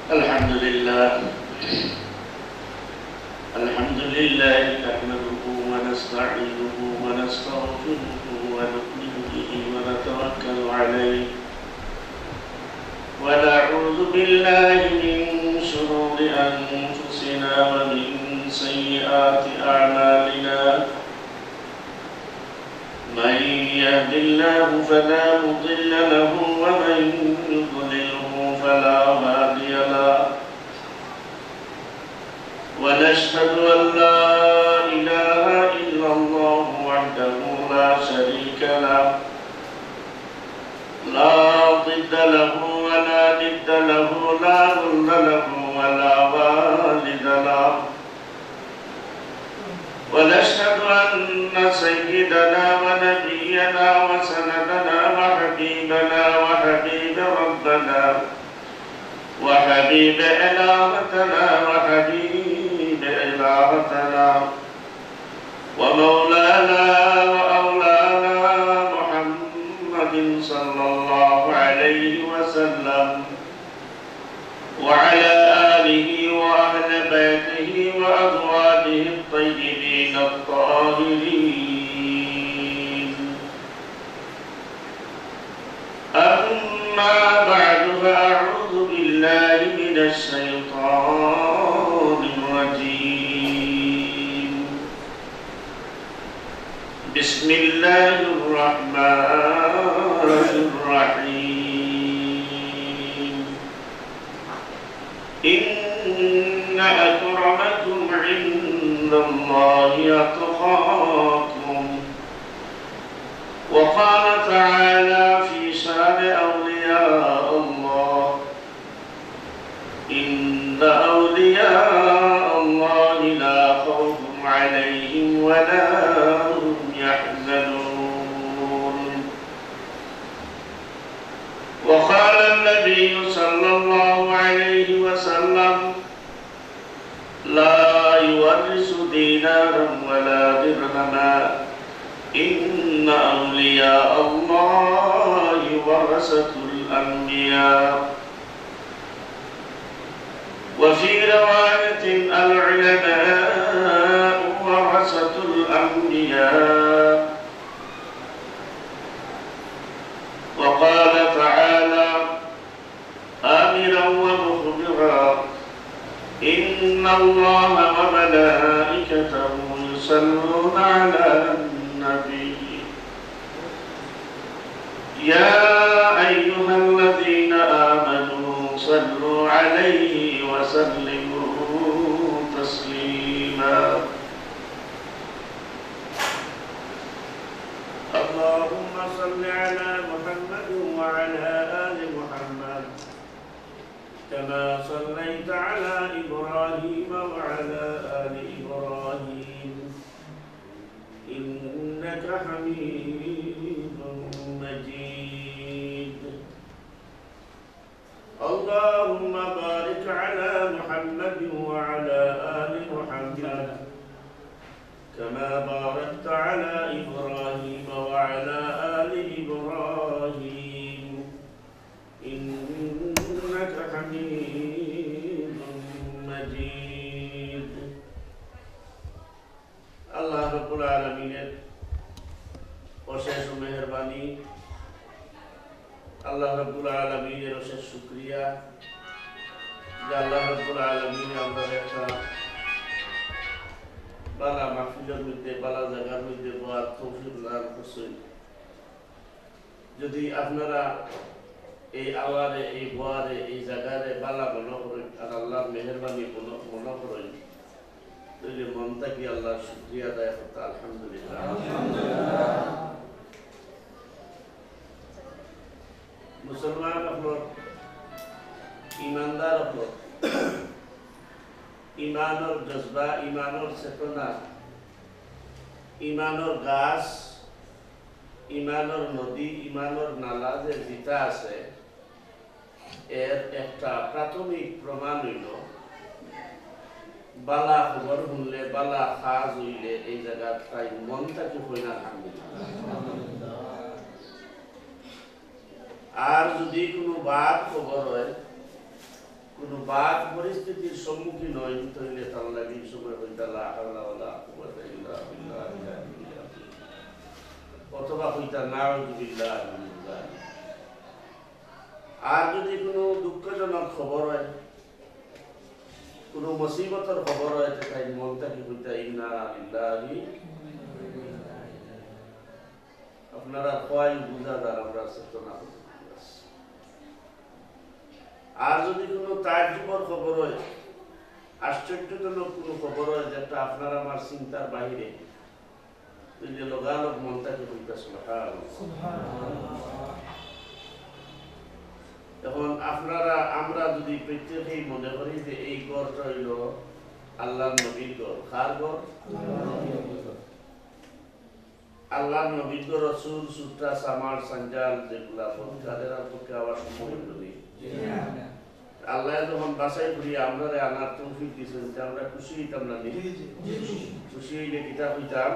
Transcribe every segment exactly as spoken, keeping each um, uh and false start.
الحمد لله. الحمد لله نحمده ونستعينه ونستغفره ونؤمن به ونتوكل عليه. ونعوذ بالله من شرور أنفسنا ومن سيئات أعمالنا. من يهد الله فلا مضل له ومن يضلله فلا هادي له. ونشهد أن لا إله إلا الله وحده لا شريك له، لا ضد له ولا ند له، لا ولد له ولا والد له. ونشهد أن سيدنا ونبينا وسندنا وحبيبنا وحبيب ربنا وحبيب إلهتنا وحبيب إلهتنا ومولانا وأولانا محمد صلى الله عليه وسلم وعلى آله وأهل بيته وأزواجه الطيبين الطاهرين. أما بعد، فأعوذ بالله من الشيطان الرجيم. بسم الله الرحمن الرحيم. إن أكرمكم عند الله أتقاكم. وقال تعالى في شان أولياء الله: إن أولياء الله لا خوف عليهم ولا هم يحزنون. وقال النبي صلى الله عليه وسلم: لا يورث دينارا ولا درهما، إن أولياء الله ورثة الأنبياء. وفي رواية: العلماء ورثة الأنبياء. وقال تعالى آمرا ومخبرا: إن الله وملائكته يصلون على النبي، يا أيها الذين آمنوا صلوا عليه وسلموا تسليما. اللهم صل على محمد وعلى آل محمد كما صليت على إبراهيم وعلى آل إبراهيم إنك حميد مجيد. اللهم بارك على محمد وعلى آل محمد كما باركت على إبراهيم وعلى آل إبراهيم إنك حميد مجيد. আল্লাহ রাব্বুল আলামিনের অশেষ মেহেরবানি, আল্লাহ রাব্বুল আলামিনের অশেষ শুকরিয়া যে আল্লাহ রাব্বুল আলামিন আমরারে একটা বালা মাহফিলর মধ্যে, বালা জাগার মধ্যে বওয়ার তৌফিক দান করছইন। যদি আপনারা এই আওয়ারে, এই বওয়ারে, এই জাগারে বালা মনো করইন আর আল্লাহর মেহেরবানি মনো, মনো করইন, তাইলে মন থাকি আল্লাহর শুকরিয়া আদায় করতা, আলহামদুলিল্লাহ। মুসলমান অকল, ইমানদার অকল, ইমানর জজবা, ইমানর চেতনা, ইমানর গাছ, ইমানর নদী, ইমানর নালা যে যেটা আছে, এর একটা প্রাথমিক প্রমাণ অইলো, বালা খবর হুনলে, বালা কাজ অইলে এই জাগাত তাইন মন থাকি কইন আলহামদুলিল্লাহ। আর যদি কুনু বাদ খবর অয়, কুনু বাদ পরিস্থিতির সম্মুখীন অইন, তাইলে তার লাগি এই সময় কইতা লা হাওলা ওয়ালা কুওয়াতা ইল্লা বিল্লাহিল আলিয়্যিল আযীম। অথবা কইতা নাউযুবিল্লাহি মিন যালিক। আর যদি কুনু দুঃখজনক খবর অয়, কুনু মুসিবতর খবর অয়, তে তাইন মন থাকি কইতা ইন্না লিল্লাহি। আপনারা কওয়ায় বুঝা যার আমরা চেতনা কতটুকু আছে। আর যদি কুনু তাজ্জুবর খবর অয়, আশ্চর্যজনক কুনু খবর অয়, যেটা আপনার আমার চিন্তার বাহিরে, তাইলে লগালগ মন থাকি কইতা সুবহানাল্লাহ। এখন আপনারা, আমরা যদি প্রত্যেকেই মনে করি যে এই ঘরটা অইলো আল্লাহর নবীর ঘর, কার ঘর? আল্লাহর নবীর ঘর। সুর, সুট্টা, সামার, সাঞ্জাল, যেগুলা বলতে তাদের আর পক্ষে আবার সম্ভব অইল নি। আল্লাহ যখন বাছাই করি আমরারে আনার তৌফিক দিয়েছেন, তে আমরা খুশি অইতাম না নি? খুশি অইলে কিতা কইতাম?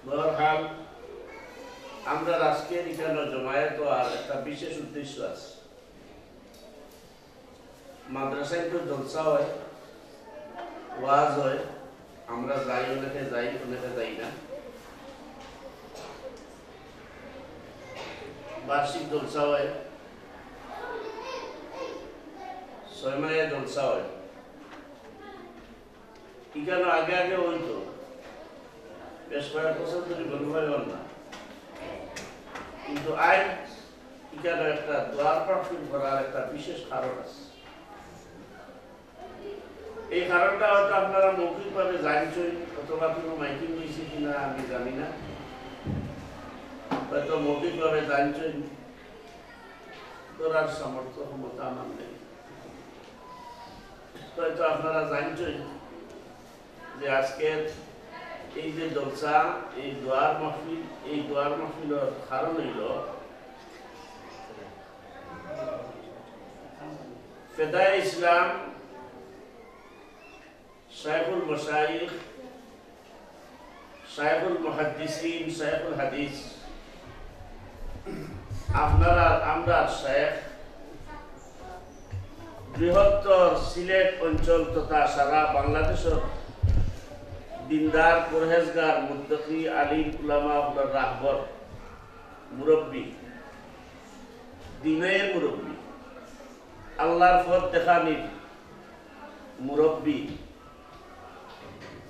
বহরহাল, আমরা আজকের এখানে জমায়েত আর একটা বিশেষ উদ্দেশ্য আছে। মাদ্রাসায় তো জলসা হয়, ওয়াজ হয়, আমরা যাই, অনেকে যাই, অনেকে যাই না। বার্ষিক জলসা হয়, ছয় মাহে জলসা হয়। ইখানো আগে আগে অইতো, বেশ কয়েক বছর ধরি বন্ধ অয় না, কিন্তু আইজ ইখানো একটা দোয়ার মাহফিল করার একটা বিশেষ কারণ আছে। এই কারণটা হয়তো আপনারা মৌখিকভাবে জানছেন, অথবা কোনো মাইকিং হয়েছে কিনা আমি জানি না, হয়তো মৌখিকভাবে জানছেন, করার সামর্থ্য ক্ষমতা আমার নেই। হয়তো আপনারা জানছেন যে আজকের এই যে জলসা, এই দোয়ার মাহফিল, এই দোয়ার মাহফিলর কারণ হইল ফেদায়ে ইসলাম শাইখুল মাশাইখ, শাইখুল মুহাদ্দিসিন, শাইখুল হাদিস, আপনারা, আমরার শাইখ, বৃহত্তর সিলেট অঞ্চল তথা সারা বাংলাদেশর দিনদার, পরহেজগার, মুত্তাকি, আলিম, উলামা অকলর রাহবর, মুরব্বী, দ্বীনের মুরব্বী, আল্লাহর পথ দেখানির মুরব্বী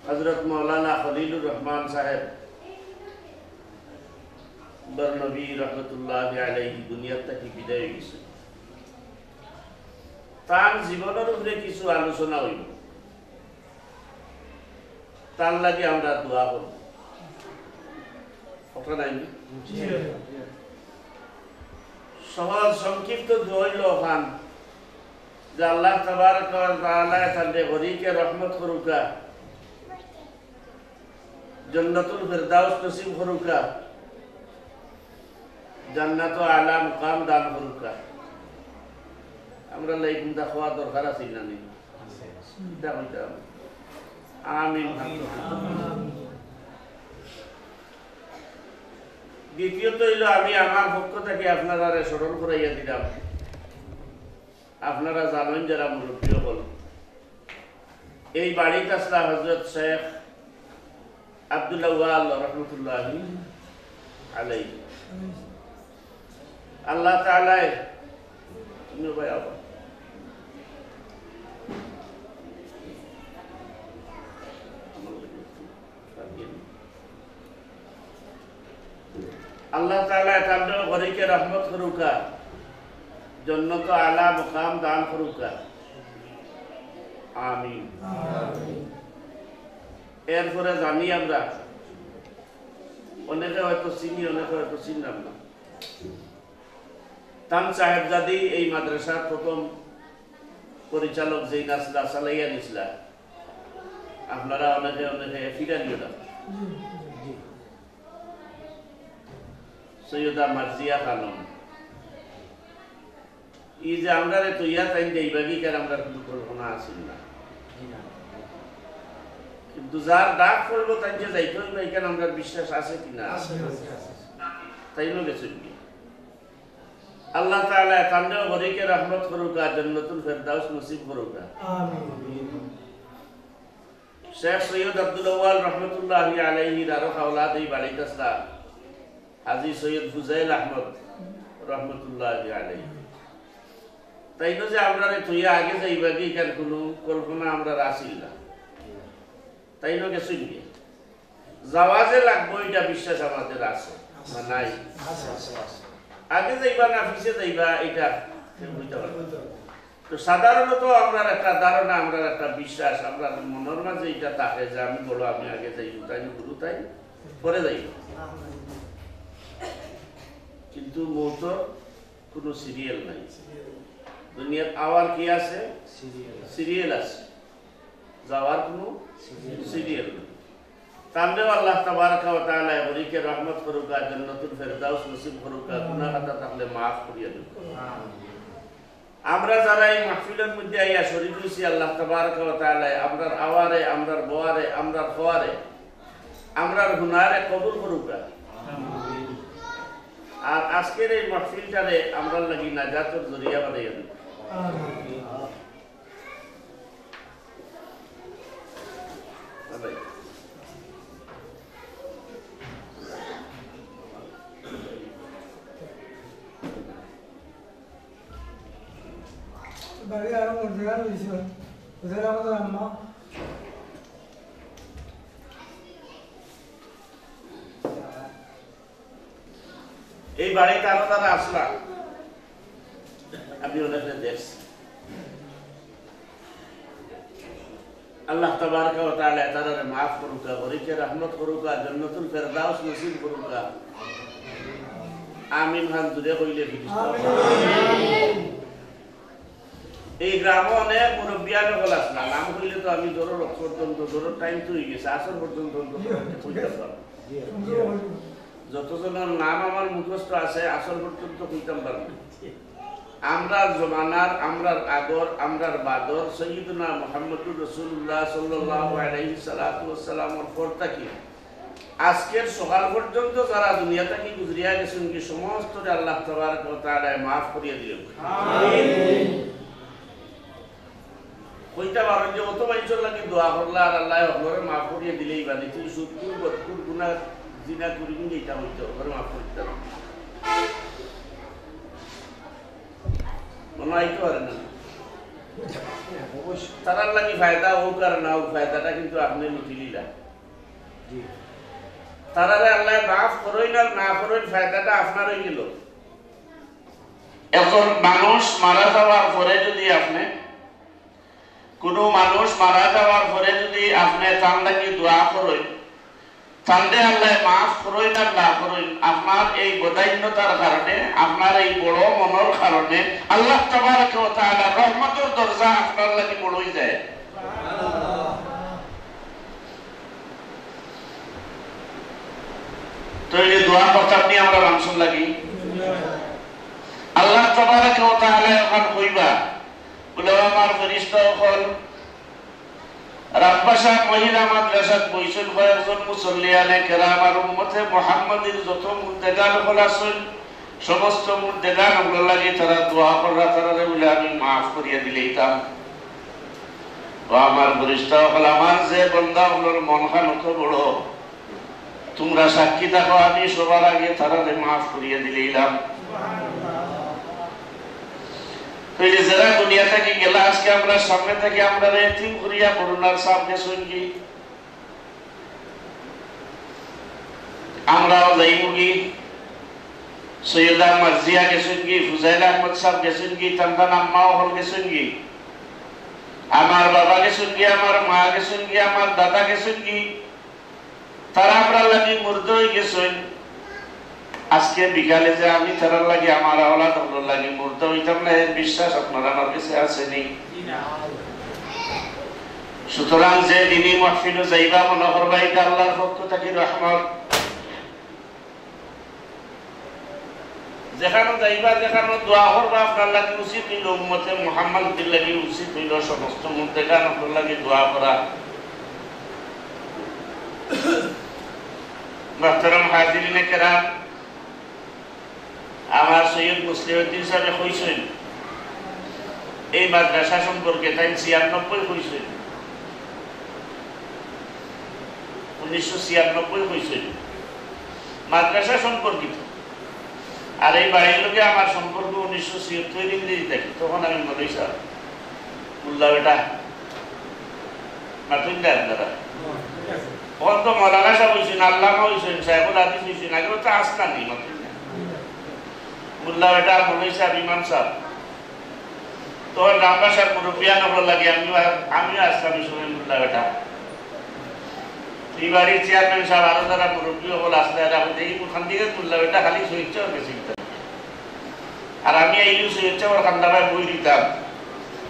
হযরত মাওলানা খলিলুর রহমান সাহেব বরনবী রহমতুল্লাহি আলাইহি দুনিয়া থাকি বিদায় অই গেছইন। তান জীবনর উপরে কিছু আলোচনা অইব, তান লাগি আমরা দোয়া করব। কথা নাই নি? সহজ সংক্ষিপ্ত দোয়া অইল অখান যে আল্লাহ তাবারাকা ওয়া তাআলায় তানরে গরিকে রহমত করুকা, জান্নাতুল ফেরদাউস নসিব করুকা, জান্নাত আলা মুকাম দান করুকা। আমরা লাইকুম দা খাওয়া দরকার আছে না নি? ইটা কইতাম। আমিন। দ্বিতীয়ত অইল, আমি আমার পক্ষ থাকি আপনারারে স্মরণ করাইয়া দিলাম, আপনারা জানইন যারা মুরব্বী অকল, এই বাড়িত আছলা হযরত শেখ আব্দুল আউয়াল রহমতুল্লাহি আলাইহি। আল্লাহ তাআলায়, তুমি ভাই আবার। আল্লাহ তাআলায় তানরে গরিকে রহমত করুকা, জন্নত আলা মুকাম দান করুকা। আমিন। এরপরে জানি আমরা, অনেকে হয়তো চিনি, অনেকে হয়তো চিনলাম না। তান সাহেবজাদি এই মাদ্রাসার প্রথম পরিচালক যেইন আছলা, চালাইয়া নিছলা, আপনারা অনেকে অনেকে ফিরালিও না। সৈয়দা মার্জিয়া খানম, এই যে আমরারে তৈয়া তাইন যে এইভাবেই কার আমরার কোনো কল্পনা আছিল না। কিন্তু যার ডাক পড়ব তাইন যে যাইতে হইব, এখানে আমরার বিশ্বাস আছে কি না? আছে, আছে, আছে। তাইনও গেছইন কি? আল্লাহ তাআলা তানরেও বরিকে রহমত করুকা, জান্নাতুল ফেরদাউস নসিব করুকা। আমিন। শেখ সৈয়দ আব্দুল আউয়াল রহমতুল্লাহি আলাইহির আরো আওলাদ এই বাড়িত আছলা, হাজী সৈয়দ ফুজাইল আহমদ রহমতুল্লাহি আলাইহি। তাইনও যে আমরারে থইয়া আগে যাইবা কি, ইখান কুনু কল্পনা আমরার আছিল না। তাইনও গেছইন গিয়া। যাওয়া যে লাগবো, ইটা বিশ্বাস আমাদের আছে না নাই? আগে যাইবা না পিছে যাইবা, ইটা কেউ কইতা পারে না। তো সাধারণত আমরার একটা ধারণা, আমরার একটা বিশ্বাস, আমরার মনর মাঝে ইটা থাকে যে আমি বড়, আমি আগে যাইমু, তাইন গুরু, তাইন পরে যাইবা। কিন্তু মউতর কুনু সিরিয়াল নাই। দুনিয়াত আওয়ার কি আছে? সিরিয়াল আছে, যাওয়ার কুনু সিরিয়াল নাই। তানরেও আল্লাহ তাবারাকা ওয়া তাআলা বরিকে রহমত করুকা, জান্নাতুল ফেরদাউস নসিব করুকা, গুনাহ খাতা থাকলে মাফ করিয়া দেউকা। আমরা যারা এই মাহফিলর মধ্যে আইয়া শরীক অইছি, আল্লাহ তাবারাকা ওয়া তাআলা আমরার আওয়ারে, আমরার বওয়ারে, আমরার খোয়ারে, আমরার হুনারে কবুল করুকা। আর আজকের এই মাহফিলটারে আমরার লাগি নাজাতর জরিয়া বানাইয়া দেউকা। বাড়ি আরো মর্যাদা রয়েছে। বুঝলেন আমাদের আম্মা? এই বাড়িত আরো যারা আছলা, আমি অনেকরে দেখছি। আল্লাহ তাবারাকা ওয়া তাআলা তারারে মাফ করুকা, বরিকে রহমত করুকা, জান্নাতুল ফেরদাউস নসিব করুকা। আমিন খান জুরে কইলে ফিরিস্তা। এই গ্রামো অনেক মুরব্বিয়ান অকল আছলা, নাম কইলে তো আমি জোহরর পর্যন্ত, জোহরর টাইম তো অইগেছে, আসর পর্যন্ত অন্তত কইতাম পারমু। যতজনর নাম আমার মুখস্থ আছে, আসর পর্যন্ত কইতাম পারমু। আমরার জমানার, আমরার আগর, আমরার বাদর সৈয়দনা মুহাম্মদুর রাসূলুল্লাহ সাল্লাল্লাহু আলাইহি সালাতু ওয়াসসালামর পর থাকি আজকের সকাল পর্যন্ত যারা দুনিয়া থাকি গুজরিয়া গেছইন গি, সমস্তরে আল্লাহ তাবারাকা ওয়া তাআলায় মাফ করিয়া দিলেন। আমিন। কইতা পারইন যে অত মানষর লাগি দোয়া করলা আর আল্লায় হকলরে মাফ করিয়া দিলে, ইবাদি তুই সুদখুর, বদখুর, গুনা, জিনা করি কিন্তু ইটা অইতো, হকলরে মাফ করিয়া দিতা। মনো অইতো পারে না। তারার লাগি ফায়দা অউক আর না অউক, ফায়দাটা কিন্তু আপনে লুটিলিলা। তারারে আল্লায় মাফ করইন আর না করইন, ফায়দাটা আপনার অইগেলো। এখন মানুষ মারা যাওয়ার পরে যদি আপনে, কুনু মানুষ মারা যাওয়ার পরে যদি আপনে তান লাগি দোয়া করইন, তানরে আল্লায় মাফ করইন আর না করইন, আপনার এই বদাইন্যতার কারণে, আপনার এই বড় মনর কারণে আল্লাহ তাবারাকা ওয়া তাআলার রহমতর দরজা আপনার লাগি বড় অইযায়। তো এই যে দোয়া করতাম নি আমরা মানষর লাগি, আল্লাহ তাবারাকা ওয়া তাআলায় অখান কইবা, বলে, "ও আমার ফেরেশতা অকল, রাব্বাশাহ মহিলা মাদ্রাসাত বইছইন কয়েকজন মুসল্লিয়ানে কেরাম আর উম্মতে মুহাম্মাদির যত মুর্দেগান অকল আছইন, সমস্ত মুর্দেগান অকলর লাগি তারা দোয়া কররা, তারারে বলে আমি মাফ করিয়া দিলাইতাম।" ও আমার ফেরেশতা অকল, আমার যে বন্দা অকলর মনখান অত বড়, তুমরা সাক্ষী থাকো, আমি সবার আগে তারারে মাফ করিয়া দিলাইলাম। তো এই যে যারা দুনিয়া থাকি গেলা, আজকে আমরার সামনে থাকি আমরারে এতিম করিয়া বরুণার সাব গেছইন গি, আমরাও যাইমু গি, সৈয়দা মার্জিয়া গেছইন গি, ফুজাইল আহমদ সাব গেছইন গি, তান তান আম্মা অকল গেছইন গি, আমার বাবা গেছইন গি, আমার মা গেছইন গি, আমার দাদা গেছইন গি, তারা আমরার লাগি মুর্দা অইগেছইন। আজকে বিকালে যে আমি তারার লাগি, আমার আওলাদ অকলর লাগি মুর্দা অইতাম না, এর বিশ্বাস আপনার আমার গেছে আছে নি? সুতরাং যে দিনই মাহফিলো যাইবা, মনো করবা ইটা আল্লাহর পক্ষ থাকি রহমত। যেখানো যাইবা, যেখানো দোয়া করবা, আপনার লাগি উচিত অইলো, উম্মতে মুহাম্মাদির লাগি উচিত অইলো, সমস্ত মুর্দেগান অকলর লাগি দোয়া করা। মুহতারাম হাজিরিনে কেরাম, আমার সৈয়দ মুসলিউদ্দিন সাহেবে কইছইন, এই মাদ্রাসা সম্পর্কে তাইন ছিয়ানব্বই কইছইন, উনিশশো ছিয়ানব্বই কইছইন মাদ্রাসা সম্পর্কিত। আর এই বাড়ির লগে আমার সম্পর্ক উনিশশো ছিয়াত্তর ইংরেজি থাকি, তখন আমি মৌলভী সাহেব, মোল্লা বেটা, মাতুন না আপনারা। তখন তো মৌলানা সাহেব অইছইন, আল্লামা অইছইন, সাহেবুল হাদিস অইছইন, আগে তো আসতা নি, মাতুন না। মোল্লা বেটা, মৌলভী সাহেব, ইমাম সাহেব। তখন গ্রামবাসীর মুরব্বিয়ান অকলর লাগি আমিও, আমিও আসলাম এই সময় মোল্লা বেটা। এই বাড়ির চেয়ারম্যান সাহেব, আরো যারা মুরব্বি অকল আসলা, এরা বলতে, "এই খান দিকে মোল্লা বেটা খালি সৈয়দ সাহেব গেছে কিতা?" আর আমি আইলেও সৈয়দ সাহেবর খান্দাবায় বই দিতাম।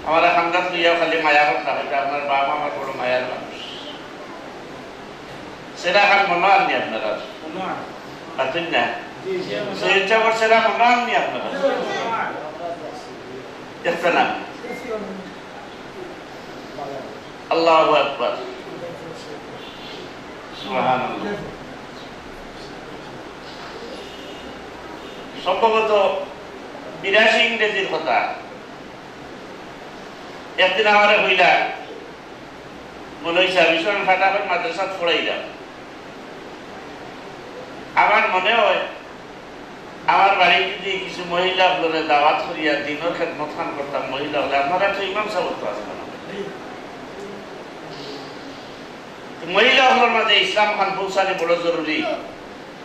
আমার খান্দাত লইয়া খালি মায়া করতাম, এটা আমার বাবা আমার বড় মায়ার মানুষ। সেরা খান মনো আননি আপনারা? মনো আন। পাচ্ছেন না? জি, জি, মনো আন। সৈয়দ সাহেবর সেরা মনো আননি আপনারা? মনো আন। দেখতে না? আল্লাহু আকবার। সুবহানাল্লাহ। সম্ভবত বিরাশি ইংরেজির কথা। একদিন আমারে কইলা, "মৌলভী সাহেব, ইসলাম ফাটাফাট মাদ্রাসাত পড়াইলাম।" আমার মনে হয়, আমার বাড়িত যদি কিছু মহিলা অকলরে দাওয়াত করিয়া দিনর খেদমত খান করতাম, মহিলা অকলে, আপনারা তো ইমাম সাহেব তো আছেন। মহিলা অকলর মাঝে ইসলাম খান পৌঁছানি বড় জরুরি।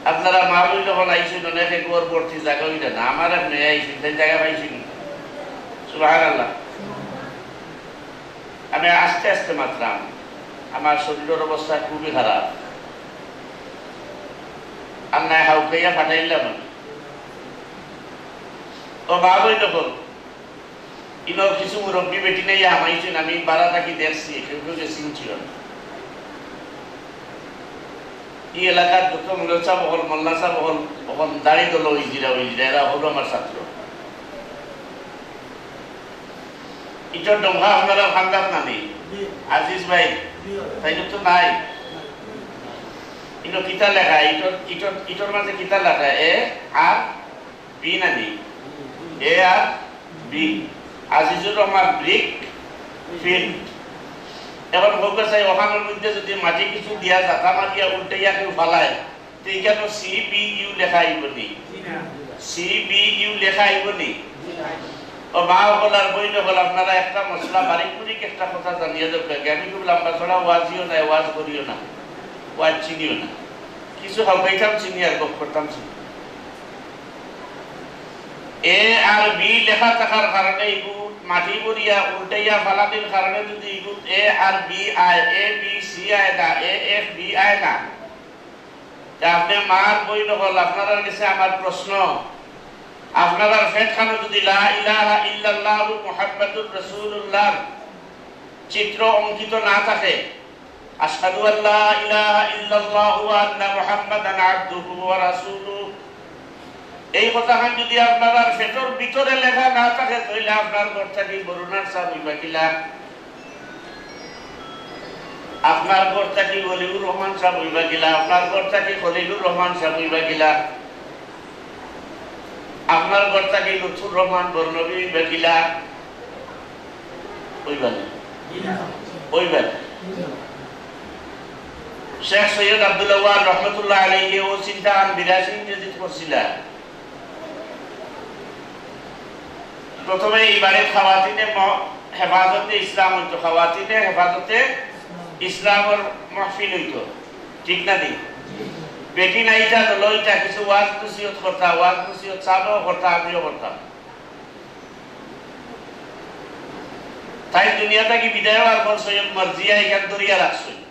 আপনারা মা বইন অকল আইছইন, অনেকে ঘর ভর্তি জাগা অইরা না। আমার এক মেয়ে আইছইন, তাই জাগা পাইছইন। সুবহানাল্লাহ। আমি আস্তে আস্তে মাতরাম, আমার শরীরর অবস্থা খুবই খারাপ। আর নাই হাউকাইয়া ফাটাইলাম আমি। ও মা বইন অকল, ইনো কিছু মুরব্বি বেটি নাই হামাইছইন, আমি বারা থাকি দেখছি, কেউ কেউ গেছইন ছিল না। এই এলাকার যত মুরব্বি সাহেব অকল, মোল্লা সাহেব অকল, অকল দাড়ি দল ওই জিরা, ওই জিরা, এরা হলো আমার ছাত্র। ইটার ডোঙ্গা আপনারা ভাঙ্গাত নানি? জি। আজিজ ভাই, জি। তাই তো নাই। ইনো কিতা লেখা? ইটার, ইটার, ইটার মাঝে কিতা লেখা? এ আর বি নানি? A R B. Azizur Rahman brick field. এখন হোক চাই, ওখানোর মধ্যে যদি মাটি কিছু দিয়া, জাতা মারিয়া, উল্টাইয়া কেউ ফালায়, তো এখানে সি বি ইউ লেখা আইব নি? সি বি ইউ লেখা আইব নি? ও মা অকল আর বইন অকল, আপনারা একটা মশলা বারিক বুরিক একটা কথা জানিয়া দরকার কি? আমি খুব লম্বা চড়া ওয়াজিও নাই, ওয়াজ করিও না, ওয়াজ চিনিও না, কিছু হালকাইতাম চিনি আর গপ করতাম চিনি। এ আর বি লেখা থাকার কারণে ইগু মাটি ভরিয়া উল্টাইয়া ফালানির কারণে যদি ইগু এ আর বি আয়, এ বি সি আয় না, এ এফ বি আয় না, তে আপনে মার বইন অকল, আপনারার গেছে আমার প্রশ্ন, আপনারার পেট খানো যদি লা ইলাহা ইল্লাল্লাহু মুহাম্মাদুর রাসূলুল্লাহর চিত্র অঙ্কিত না থাকে, আশহাদু আল্লা ইলাহা ইল্লাল্লাহু ওয়া আন্না মুহাম্মাদান আবদুহু ওয়া রাসূলুহু, এই কথাখান যদি আপনারার পেটর ভিতরে লেখা না থাকে, তাইলে আপনার ঘর থাকি বরুণার সাহেব অইবা কিলা? আপনার ঘর থাকি খলিলুর রহমান সাহেব অইবা কিলা? আপনার ঘর থাকি খলিলুর রহমান সাহেব অইবা কিলা? আপনার ঘর থাকি লুৎফুর রহমান বরনবী অইবা কিলা? অইবা না। অইবা না। শেখ সৈয়দ আব্দুল ওয়াহাব রহমতুল্লাহ আলাইহি ও চিন্তা আন বিরাশি ইংরেজিত করছিলা। প্রথমে এই বাড়ির খাওয়াতিনে ম-, হেফাজতে ইসলাম অইতো, খাওয়াতিনে হেফাজতে ইসলামর মাহফিল অইতো, ঠিক না নি? বেটি নাইতা, দলইতা, কিছু ওয়াজ নসিহত করতা, ওয়াজ নসিহত সাহেবও করতা, আমিও করতাম। তাইন দুনিয়া থাকি বিদায় অওয়ার পর সৈয়দ মর্জিয়া এখান ধরিয়া রাখছইন।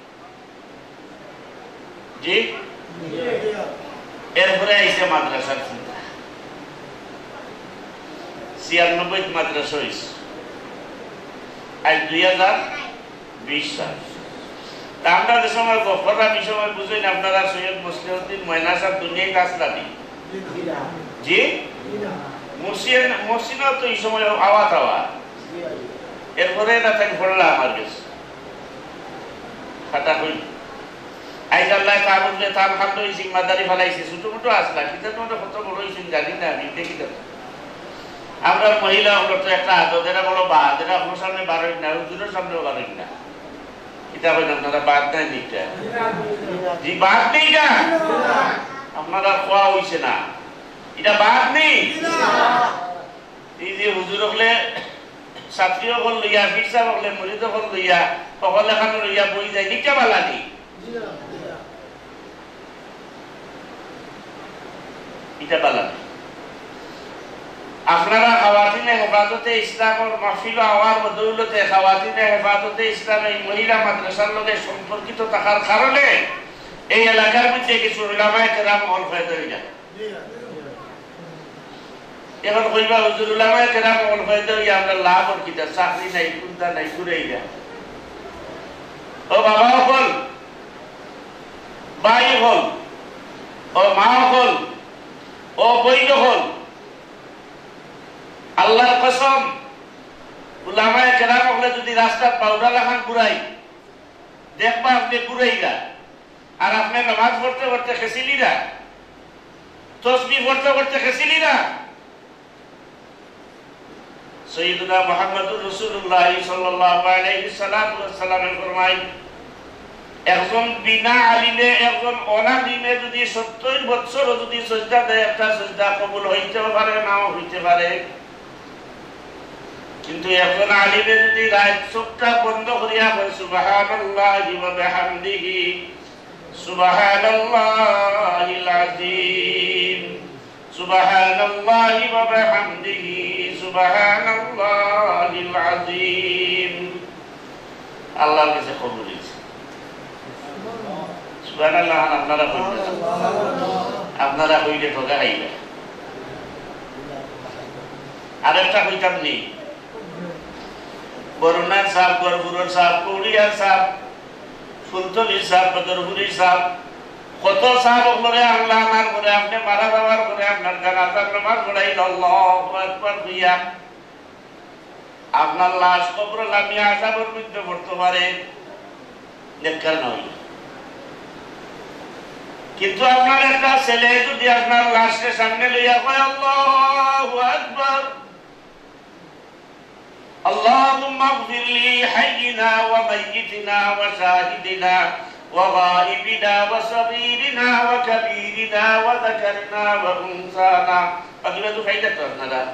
জি? এরপরে আইছে মাদ্রাসার চিন্তা। ছিয়ানব্বইত মাদ্রাসা অইছে। আজ দুই হাজার বিশ সাল। তা আমরা যে সময় গফররাম, এই সময় বুঝইন আপনারা সৈয়দ মুসলিউদ্দিন ময়না সাহেব দুনিয়াত আছলা নি? জি? মুসিন-, মুসিনও তো এই সময় আওয়াত আওয়াত। এরপরে না তাই পড়লা আমার গেছে। কথা কই। আইজ আল্লায় তার উপরে তার খান্দো এই জিম্মাদারি ফালাইছে, ছোট মোটো আসলা, কিতা তো কত বড় অইছইন জানি না আমি, দেখি তো। আমরার মহিলা অকলর তো একটা আদত, এরা বড় বাদ, এরা অকলর সামনে বারইন না, হুজুরর সামনেও বারইন না। কিতা কইন আপনারা, বাদ নায় নি ইটা? জি, বাদ নি ইটা? আপনারার কওয়া অইছে না, ইটা বাদ নি। এই যে হুজুর অকলে ছাত্রী অকল লইয়া, পীর সাব অকলে মুরিদ অকল লইয়া, অকল এখানো লইয়া বই যায়, ইটা বালা নি? ইটা বালা নি। আপনারা খাওয়াতিনে হেফাজতে ইসলামর মাহফিলো আওয়ার বদৌলতে খাওয়াতিনে হেফাজতে ইসলাম এই মহিলা মাদ্রাসার লগে সম্পর্কিত থাকার কারণে এই এলাকার মধ্যে কিছু উলামায়ে কেরাম অকল ফায়দা অইলা। এখন কইবা, "হুজুর, উলামায়ে কেরাম অকল ফায়দা অইয়া আমরার লাভ অর কিতা? চাকরি নাই, কুন্তা নাই, ঘুরাইরা।" ও বাবা অকল, ভাই অকল, ও মা অকল, ও বইন অকল, আল্লাহর কসম, উলামায়ে কেরাম অকলে যদি রাস্তাত পাউডার লাখান ঘুরাই, দেখবা আপনে ঘুরাইরা। আর আপনে নামাজ পড়তে পড়তে খেছিলিরা, তসবিহ পড়তে পড়তে খেছিলিরা। সৈয়দনা মুহাম্মদুর রাসূলুল্লাহ সাল্লাল্লাহু আলাইহি সাল্লাতু ওয়াস সালামে ফরমাইন, একজন বিনা আলিমে, একজন অনালিমে যদি সত্তর বছরও যদি সজদা দেয়, একটা সজদা কবুল হইতেও পারে, নাও হইতে পারে। কিন্তু একজন আলিমে যদি রাইত চোখটা বন্ধ করিয়া কয়, "সুবহানাল্লাহি ওয়া বিহামদিহি, সুবহানাল্লাহিল আযীম, সুবহানাল্লাহি ওয়া বিহামদিহি, সুবহানাল্লাহিল আযীম", আল্লাহর কাছে কবুল অইছে। সুবহানাল্লাহ, আপনারা কইবেন না। আপনারা কইলে ঠগা খাইবা। আরেকটা কইতাম নি, বরুণার সাব, গহরপুরর সাব, কৌড়িয়ার সাব, ফুলতলির সাব, বদরপুরীর সাব, কত সাব অকলরে আনলা, আনার পরে আপনে মারা যাওয়ার পরে আপনার জানাজার নামাজ পড়াইল, আল্লাহু আকবার কইয়া। আপনার লাশ কবরো লামিয়া আযাবর মধ্যে পড়তে পারে, নেককার না অইলে। কিন্তু আপনার একটা ছেলে যদি আপনার লাশরে সামনে লইয়া কয়, "আল্লাহু আকবার, আল্লাহুম্মা ইগফির লি হাইয়িনা ওয়া মাইয়িতিনা ওয়া শাহিদিনা ওয়া গায়িবিনা ওয়া সগীরিনা ওয়া কাবীরিনা ওয়া যাকারিনা ওয়া উনসানা।" বাকি বাকি খাইলে তো আপনারা,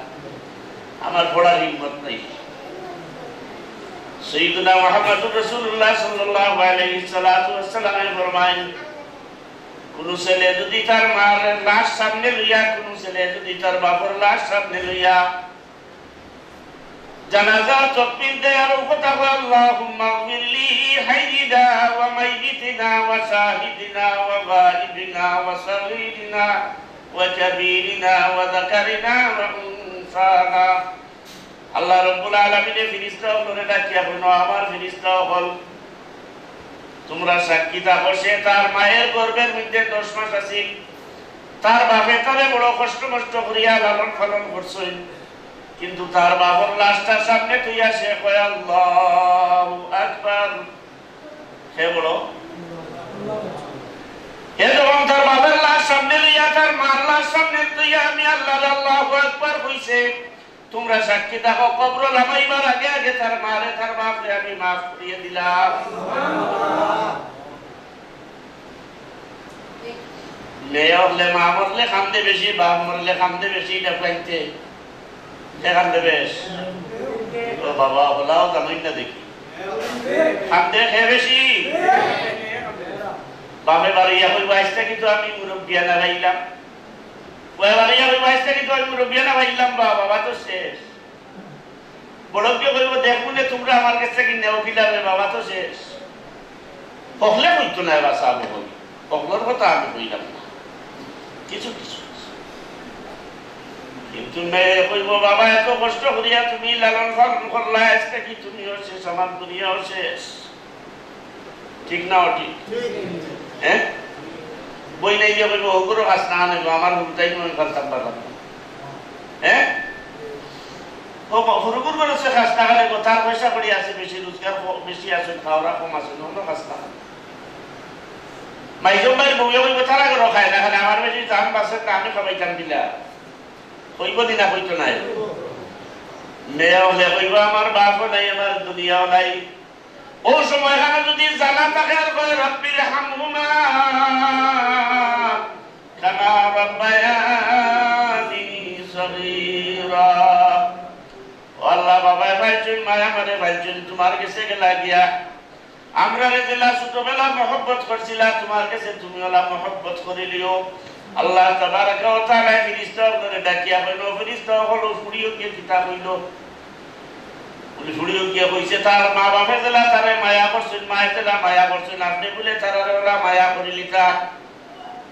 আমার পড়ার হিম্মত নাই। সৈয়দনা মুহাম্মদুর রাসূলুল্লাহ সাল্লাল্লাহু আলাইহি সাল্লাতু ওয়াস সালামে ফরমাইন, কুনু ছেলে যদি তার মার লাশ সামনে লইয়া, কুনু ছেলে যদি তার বাপর লাশ সামনে লইয়া জানাজা তকবীর দেয় আর ও কথা কয়, "আল্লাহুম্মা ইগফির লি হাইয়িনা ওয়া মাইয়িতিনা ওয়া শাহিদিনা ওয়া গায়িবিনা ওয়া সগীরিনা ওয়া কাবীরিনা ওয়া যাকারিনা ওয়া উনসানা।" আল্লাহ রাব্বুল আলামিনে ফিরিস্তা অকলরে ডাকিয়া কইন, "আমার ফিরিস্তা অকল, তুমরা সাক্ষী থাকো, সে তার মায়ের গর্ভের মধ্যে দশ মাস আছিল, তার বাপে তারে বড় কষ্ট মষ্ট করিয়া লালন পালন করছইন, কিন্তু তার বাপর লাশটা সামনে থইয়া সে কয়, 'আল্লাহু আকবার।'" হে বড়, হে যখন তার বাপর লাশ সামনে লইয়া, তার মার লাশ সামনে থইয়া আমি আল্লাহরে আল্লাহু আকবার কইছে, তুমরা সাক্ষী থাকো, কবরো লামাইবার আগে আগে তার মারে, তার বাপরে আমি মাফ করিয়া দিলাম। মেয়ে অকলে, মা মরলে কান্দে বেশি, বাপ মরলে কান্দে বেশি, ইটা কইতে। কে কান্দে বেশ? ও বাবা, অলাও জানইন না দেখি। কান্দে কে বেশি? বাপে বারইয়া কইবো, "আইজ থাকি তো আমি মুরব্বিয়ানা পাইলাম।" বাপে বারইয়া কইবো, "আইজ থাকি তো আমি মুরব্বিয়ানা পাইলাম বা, বাবা তো শেষ।" বড় কেউ কইবো, "দেখমুনে তুমরা আমার গেছ থাকি নেও কিলা রে, বাবা তো শেষ।" হকলে কইতো নায় বা সাব অকল, হকলর কথা আমি কইলাম না, কিছু কিছু। কিন্তু মেয়ে কইবো, "বাবা, এত কষ্ট করিয়া তুমি লালন পালন করলা, আইজ থাকি তুমিও শেষ, আমার দুনিয়াও শেষ।" ঠিক না অঠিক? ঠিক। হ্যাঁ? বইনাইয়ে কইবো, "অগুরে খাস্তা খান অইবো, আমার হুরুতাইন আমি পালতাম পারলাম না।" হ্যাঁ? ও বা-, হুরুগুর ঘরো সে খাস্তা খান অইবো, তার পয়সা কড়ি আছে বেশি, রোজগার ক-, বেশি আছে, খাওরা কম আছে, অন্য খাস্তা খান। পাইছন ভাইর বউয়ে কইবো, "তারা ঘরো খায় না, খালি আমার বেটির জান বাঁচে না, আমি খাবাইতাম দিলা।" কইবো নি না, কইতো নায়? মেয়ে অকলে কইবো, "আমার বাপও নাই, আমার দুনিয়াও নাই।" অউ সময়খানো যুদি জানা থাকে আর কয়, "রব্বির হামহুমা কামা রব্বায়ানি সগীরা।" ও আল্লাহ, বাবায় পাইছইন, মায় আমারে পাইছইন, তুমার গেছে গেলা গিয়া। আমরারে যেলা ছোটবেলা মহব্বত করছিলা, তুমার গেছে তুমি অলা মহব্বত করিলিও। আল্লাহ তাবারাকা ওয়া তাআলা ফিরিস্তা অকলরে ডাকিয়া কইন, "ও ফিরিস্তা অকল, ফুড়িও গিয়া কিতা কইলো?" বলে, "ফুড়িও গিয়া কইছে, তার মা বাপে যেলা তারে মায়া করছইন, মায় যেলা মায়া করছইন, আপনে বুলে তারারে অলা মায়া করিলিতা।"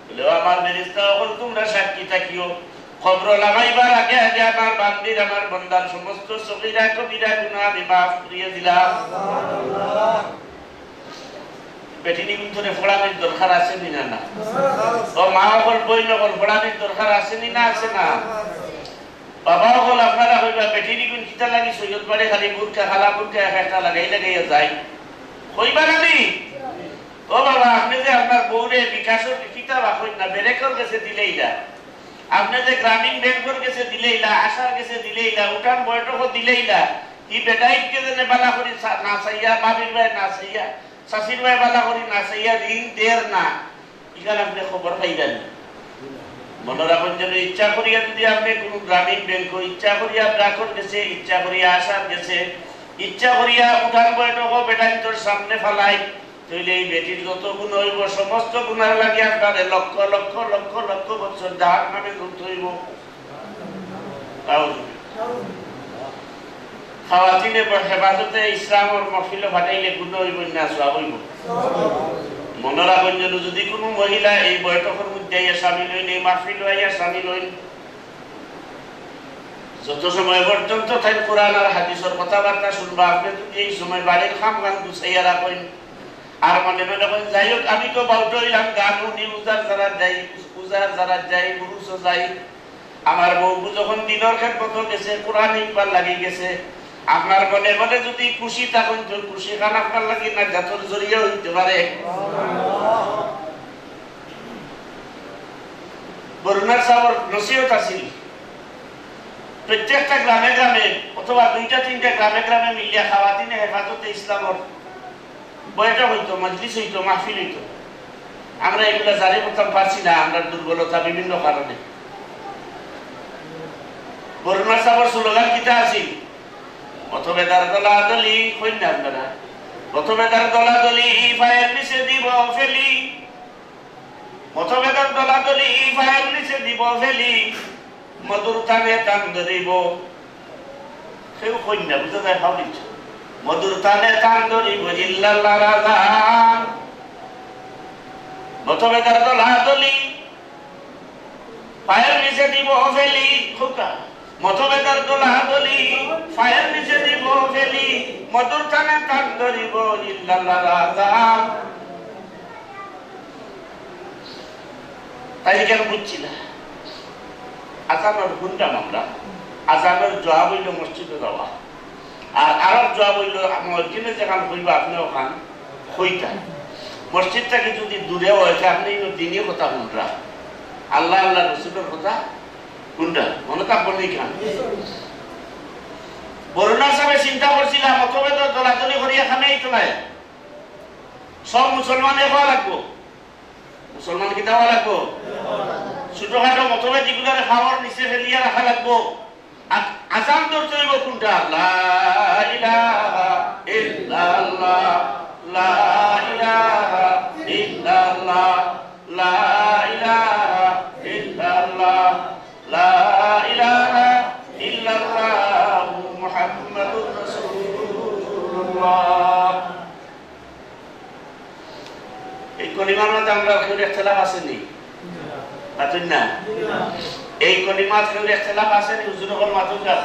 বলে, "ও আমার ফিরিস্তা অকল, তুমরা সাক্ষী থাকিও, কবরো লামাইবার আগে আগে আমার বান্দির, আমার বন্দার সমস্ত সগীরা কবিরা গুনা আমি মাফ করিয়া দিলাম।" বেটিনিগুন্তরে ফড়ানির দরকার আছে নি না? না। ও মা অকল, বইন অকল, ফড়ানির দরকার আছে নি না? আছে না? বাবা অকল, আপনারা কইবা, "বেটিনিগুন কিতার লাগি সৈয়দ বাড়ি খালি বুরকা, খালা বুরকা এক একটা লাগাই লাগাইয়া যায়?" কইবা না নি? ও বাবা, আপনে যে আপনার বউরে বিকাশর কিতা বা কইন না, ব্যাংকর গেছে দিলাইলা, আপনে যে গ্রামীণ ব্যাংকর গেছে দিলাইলা, আশার গেছে দিলাইলা, উঠান বৈঠকো দিলাইলা, ই বেটাইনকে যেনে বালা করি চা-, না চাইয়া, ভাবির বায় না চাইয়া, চাচির বায় বালা করি না চাইয়া ঋণ দের না, ইখান আপনে খবর পাইরা নি? মনো রাখইন যেন, ইচ্ছা করিয়া যুদি আপনে কুনু গ্রামীণ ব্যাংকো, ইচ্ছা করিয়া ব্রাকর গেছে, ইচ্ছা করিয়া আশার গেছে, ইচ্ছা করিয়া উঠান বৈঠকো বেটাইন্তর সামনে ফালাই, তাইলে ই বেটির যত গুনা অইবো, সমস্ত গুনার লাগি আপনারে লক্ষ লক্ষ লক্ষ লক্ষ বছর জাহান্নামে জ্বলতে অইবো। তাও খাওয়াতিনে ব-, হেফাজতে ইসলামর মহফিলো ফাটাইলে গুনা অইবো না সওয়াব অইবো? মনো রাখইন যেন, যুদি কুনু মহিলা এই বৈঠকর মধ্যে আইয়া শামিল অইন, এই মাহফিলো আইয়া শামিল অইন, যত সময় পর্যন্ত তাইন কোরআন আর হাদিসর কথাবার্তা শুনবা, আপনে যুদি এই সময় বাড়ির কাম কাম গুছাইয়া রাখইন, আর মনে মনে কইন, "যাই হোক, আমি তো বাউটা অইলাম, গান হুনি, উজার যারা যাই, উজার যারা যাই, উরুসো যাই, আমার বউ যখন দিনর খেদমতো গেছে, কোরআন হিকবার লাগি গেছে।" আপনার মনে মনে যুদি খুশি থাকইন, তো খুশি খান আপনার লাগি নাজাতর জরিয়া অইতে পারে। বরুণার সাবর নসিহত আছিল, প্রত্যেকটা গ্রামে গ্রামে অথবা দুইটা তিনটা গ্রামে গ্রামে মিলিয়া খাওয়াতিনে হেফাজতে ইসলামর বৈঠক অইতো, মজলিস অইতো, মাহফিল অইতো। আমরা এগুলা জারি করতাম পারছি না, আমরার দুর্বলতা বিভিন্ন কারণে। বরুণার সাবর স্লোগান কিতা আছিল? "মতভেদার দলাদলি", কইন না আপনারা? "মতভেদার দলাদলি, পায়ের নিচে দিব ফেলি।" মতভেদর দলাদলি, পায়ের নিচে দিব ফেলি, মধুর তানে তান ধরিব। কেউ কইন না, বুঝা যায়, খাওয়া দিচ্ছে। মধুর তানে তান ধরিব, ইল্লাল্লাহ রাজা। মতভেদর দলাদলি, পায়ের নিচে দিব ফেলি, খোকা। মতভেদর দলাদলি, পায়ের নিচে দিব ফেলি, মধুর তানে তান ধরিব, ইল্লাল্লাহ রাজা। তাইলে কেন বুঝছি না? আজানর হুনতাম আমরা, আজানর জবাব অইলো মসজিদো যাওয়া, আর আরক জবাব অইলো মুয়াজ্জিনে যেখান কইবা আপনে ওখান কইতা। মসজিদ থাকি যুদি দূরে অয়, তে আপনে ইনো দিনি কথা হুনরা, আল্লাহ, আল্লাহ রসুলর কথা হুনরা, মনো থাকবো নি খান? বরুণা সাবে চিন্তা করছিলা, মতভেদর দলাদলি করিয়া খানে ইতো নায়। সব মুসলমানে খাওয়া লাগবো। মুসলমান কিতা অওয়া লাগবো? ছোটখাটো মতভেদ ইগুলারে পাওর নিচে ফেলিয়া রাখা লাগবো। আ-, আজান ধরতে অইবো কুনটা? লা ইলাহা ইল্লাল্লাহ, লা ইলাহা ইল্লাল্লাহ, লা ইলাহা ইল্লাল্লাহ, লা ইলাহা ইল্লাল্লাহু মুহাম্মাদুর রাসূলুল্লাহ। এই কলিমার মাঝে আমরার কেউর ইখতিলাফ আছে নি? মাতুন না। এই কলিমাত কেউর ইখতিলাফ আছে নি? হুজুর অকল মাতুন না।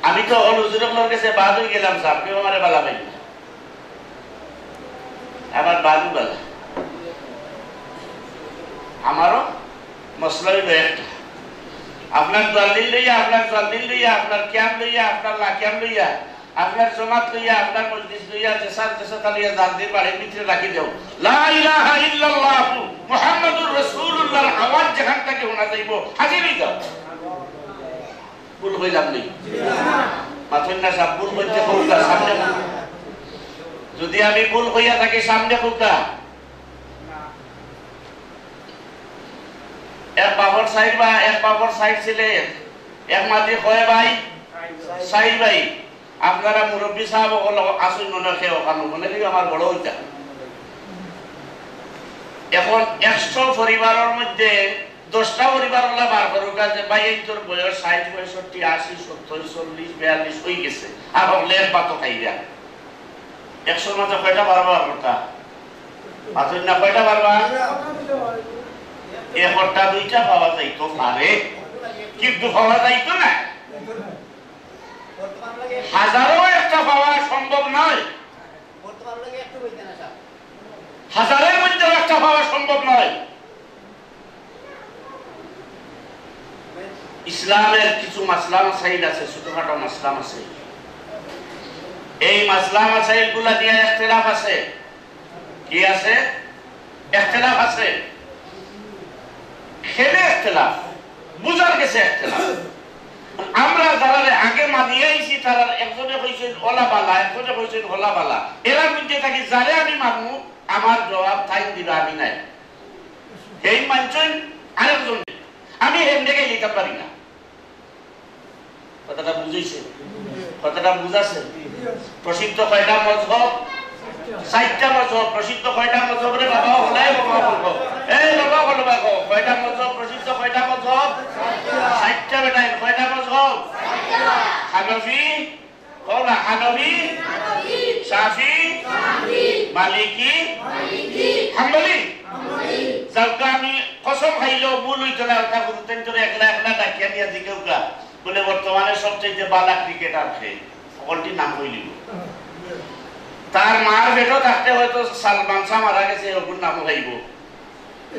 আমি তো অকল হুজুর অকলর গেছে বাদ অইগেলাম, সাব, কেউ আমারে বালা পাইন না। আমার বাদু বালা। আমারও মসলা অইলো একটা। আপনার দলিল লইয়া, আপনার দলিল লইয়া, আপনার কিয়াম লইয়া, আপনার না কিয়াম লইয়া, আপনার জমাত লইয়া, আপনার মজলিস লইয়া, যে সার যে সাথে লইয়া যার যে বাড়ির ভিতরে রাখি দেও। লা ইলাহা ইল্লাল্লাহু মুহাম্মাদুর রাসূলুল্লাহর আওয়াজ যেখান থাকি হুনা যাইবো, হাজির অই যাও। ভুল কইলাম নি? মাতইন না সাব, ভুল কইতে কউক্কা, সামনে কউক্কা। যদি আমি ভুল কইয়া থাকি, সামনে কউক্কা। এক বাপর চাইর ভাই, এক বাপর চাইর ছেলে, এক মাঝে কয় ভাই? চাইর ভাই। আপনারা মুরব্বী সাব অকল আছইন মনে অয়, কেউ অখানো মনে অয় আমার বড় অইতা। এখন একশো পরিবারর মধ্যে দশটা পরিবার অলা বার করউক্কা যে ভাইয়াইন্তর বয়স ষাইট, পঁয়ষট্টি, আশি, সত্তর, চল্লিশ, বিয়াল্লিশ অই গেছে, আর হকলে এক ভাতও খাইরা। একশোর মাঝে কয়টা পারবা বার করতা? মাতইন না, কয়টা পারবা? একটা দুইটা পাওয়া যাইতো পারে, কিন্তু পাওয়া যাইতো না। হাজারো একটা পাওয়া সম্ভব নয়। হাজারের মধ্যেও একটা পাওয়া সম্ভব নয়। ইসলামের কিছু মাসলা মাসাইল আছে, ছোটখাটো মাসলা মাসাইল। এই মাসলা মাসাইলগুলা নিয়া ইখতিলাফ আছে। কি আছে? ইখতিলাফ আছে। কেনে ইখতিলাফ? বুঝার গেছে ইখতিলাফ। আমরা যারারে আগে মানিয়া আইছি, তারার একজনে কইছইন অলা বালা, একজনে কইছইন হলা বালা। এরার মধ্যে থাকি যারে আমি মানমু, আমার জবাব তাইন দিবা, আমি নায়। হেইন মানছইন আরেকজনে, আমি হেইন জাগাত যাইতাম পারি না। কথাটা বুঝাইছে? কথাটা বুঝাছে? প্রসিদ্ধ কয়টা মজহব? চাইরটা মজহব। প্রসিদ্ধ কয়টা মজহব রে বাবা? হলাই বাবা বলবো। এই বাবা বলো বাবা, কয়টা মজহব প্রসিদ্ধ? কয়টা মজহব? চাইরটা বেটা, কয়টা মজহব? হানাফি, কও না, হানাফি, শাফি, মালিকি, হাম্বলি। যাউক্কা, আমি কসম খাইলেও ভুল অইতো না, অটা হুরুতাইন ধরে একলা একলা ডাকিয়া নিয়া জিকাউক্কা। বলে, বর্তমানে সবচাইতে বালা ক্রিকেটার কে? হকলটি নাম কইলিবো। তার মার পেটো থাকতে হয়তো সালমান শাহ মারা গেছে, অগুর নামও খাইবো।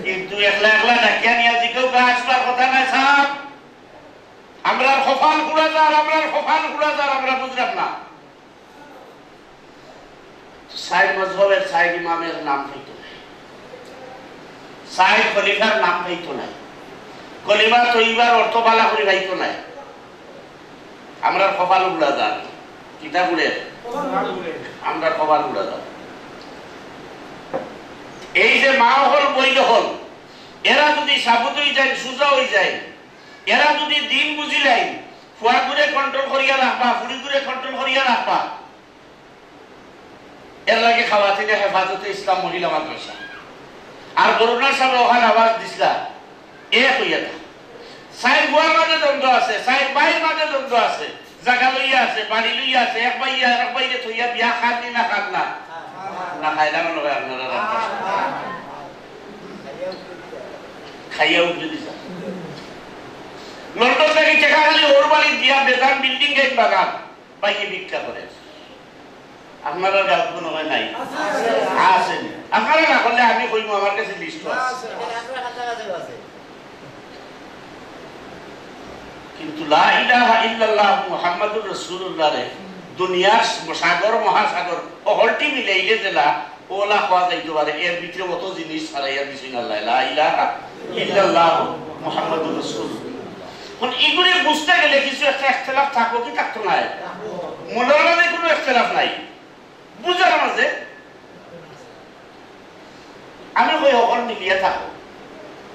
কিন্তু একলা একলা ডাকিয়া নিয়া জিকাউক্কা, আসবার কথা নায় সাব। আমরার কপাল পুড়া যার, আমরার কপাল পুড়া যার, আমরা বুঝলাম না। চাইর মজহবের চাইর ইমামের নাম পাইতো নায়, চাইর খলিফার নাম পাইতো নায়। কলিমা তৈবার অর্থ বালা করি পাইতো নায়। আমরার কপাল পুড়া যার। কিতা পুড়ে? আমরার কপাল পুড়া যার। এই যে মা অকল, বইন অকল, এরা যদি সাবুত অই যায়, সুজা অই যায়, এরা যদি দিন বুঝিলাইন, ফুয়াগুরে control করিয়া রাখবা, ফুড়িগুরে control করিয়া রাখবা, এর লাগি খাওয়াতিনে হেফাজতে ইসলাম মহিলা মাদ্রাসা। আর বরুণার সামনে অখান আওয়াজ দিছলা, এক অইয়া থাক। চাইর ফুয়ার মাঝে দ্বন্দ্ব আছে, চাইর ভাইর মাঝে দ্বন্দ্ব আছে, জাগা লইয়া আছে, বাড়ি লইয়া আছে, এক ভাইয়া আর এক ভাইরে থইয়া বিয়া খান নি না খান না? না খাইলা মনে অয় আপনারা রাখবা। খাইয়া উঠে দিছা। লন্ডন থাকি টেকা খালি অউর বাড়ি দিয়া বেজান বিল্ডিং গাইন বাগান, বাইয়ে ভিক্ষা করে। আপনারার গাঁওত মনে অয় নাই? আছে। আছে নি? আপনারা না করলে আমি কইমু, আমার কাছে লিস্ট আছে। কিন্তু লা ইলাহা ইল্লাল্লাহ মুহাম্মাদুর রাসূলুল্লাহ রে দুনিয়ার সাগর মহাসাগর অকলটি মিলাইলে যেলা অলা কওয়া যাইতো পারে, এর ভিতরে অত জিনিস ছাড়াইয়া দিছইন আল্লায়। লা ইলাহা ইল্লাল্লাহ মুহাম্মাদুর রাসূলুল্লাহ। এখন ইগুরে বুঝতে গেলে কিছু একটা ইখতিলাফ থাকবো কি থাকতো নায়? মনর মাঝে কোনো ইখতিলাফ নাই, বুঝার মাঝে। আমি কই, "হকল মিলিয়া থাকো।"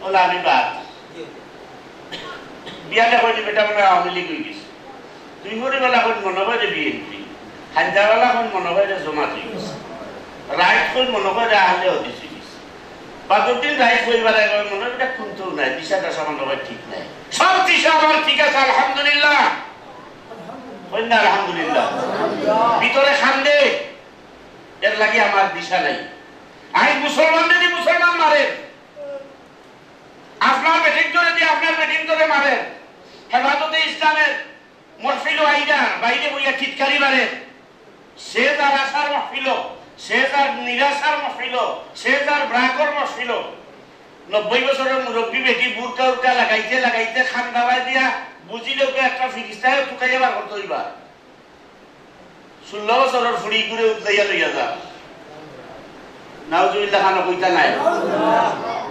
বলে, "আমি বাদ।" বিয়ালে কইলে, "বেটা মনে অয় আওয়ামী লীগ অই গেছে।" দুই ভরি বেলা কইন মনে অয় যে বিএনপি, হাইন্দা বেলা কইন মনে অয় যে জমাত অই গেছে, রাইত কইন মনে অয় যে আহলে হাদিস অই গেছে। বাদর দিন রাইত কইবার আগে মনে অয় এটা কুন্তাউ নাই, দিশা দশা মনে অয় ঠিক নাই। সব দিশা আমার ঠিক আছে, আলহামদুলিল্লাহ। কইন না আলহামদুলিল্লাহ। ভিতরে কান্দে, এর লাগি আমার দিশা নাই। আমি মুসলমান যদি মুসলমান মারে, আপনার বেটিন্তরে যদি আপনার বেটিন্তরে মারে, হেফাজতে ইসলামের মহফিলো আইয়া বাইরে বইয়া টিটকারি মারে, সে যার আশার মহফিলো, সে যার নিরাশার মহফিলো, সে যার ব্রাকর মহফিলো, নব্বই বছরের মুরব্বী বেটি বুরকা উরকা লাগাইতে লাগাইতে কান্দাবায় দিয়া বুঝিলে ওকে একটা ফিরিস্তায় তুকাইয়া বার করতে অইবা। ষোলো বছরর ফুড়ি করে উতলাইয়া লইয়া যা। নাউজুবিল্লাহ খান কইতা নায়।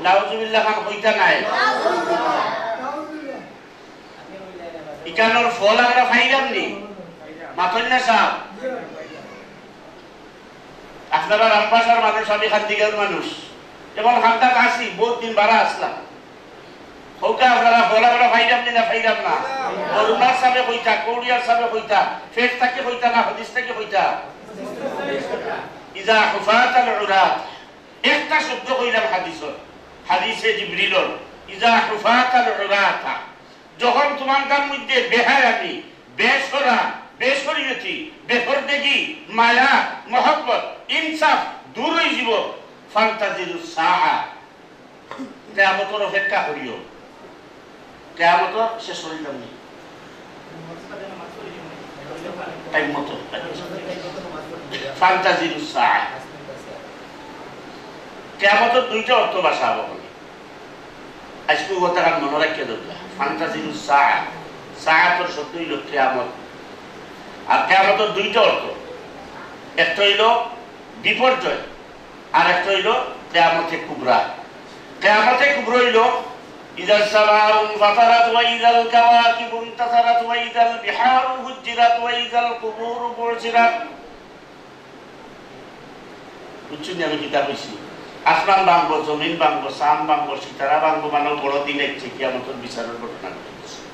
নাউজুবিল্লাহ খান কইতা নায়। ইকানোর ফল আমরা পাইলাম নি? মাতইন না সাব। আপনারা রামপাশার মানুষ, আমি খান্দিগাঁওর মানুষ। এখন খান্দাত আছি, বহুত দিন বারা আসলাম। হউকা আপনারা ফল আমরা পাইলাম নি না পাইলাম না? অরুণার সাবে কইতা, কৌড়িয়ার সাবে কইতা, ফেট থাকি কইতা না, হাদিস থাকি কইতা? ইজা হুফাতাল উরাত। একটা শব্দ কইলাম হাদিসর, হাদিসে জিবরিলর, ইজা হুফাতাল উরাতা। যখন তোমার তার মধ্যে বেহায়ামি, বেসরা, বেশরিয়তি, বেপর্দেগি, মায়া, মহব্বত, ইনসাফ দূর হয়ে যাব, ফান্তাজিরু সাআ, কিয়ামতর অপেক্ষা করিও। কিয়ামতর শেষ করিলাম নি? টাইম মতো। ফান্তাজিরু সাআ। কিয়ামতর দুইটা অর্থ ভাষা হবে। আজকে ও কথাটা মনে রাখিয়া দেবো। ফান্তাজিরু সাআ। সাআতর শব্দ হইল কিয়ামত। আর কিয়ামতর দুইটা অর্থ। একটা হইল বিপর্যয়, আর একটা হইল কিয়ামতে কুবরা। কিয়ামতে কুবরা হইল ইজাস সামাউ ইনফাতারাত ওয়া ইজাল কাওয়াকিবু ইনতাসারাত ওয়া ইজাল বিহারু ফুজ্জিরাত ওয়া ইজাল কুবুরু বুসিরাত। বুঝছইন নি আমি কিতা কইছি? আসমান ভাঙবো, জমিন ভাঙবো, চান ভাঙবো, সিতারা ভাঙবো, মানে বড় দিন আইছে, কিয়ামতর বিচারর ঘটনা ঘটছে।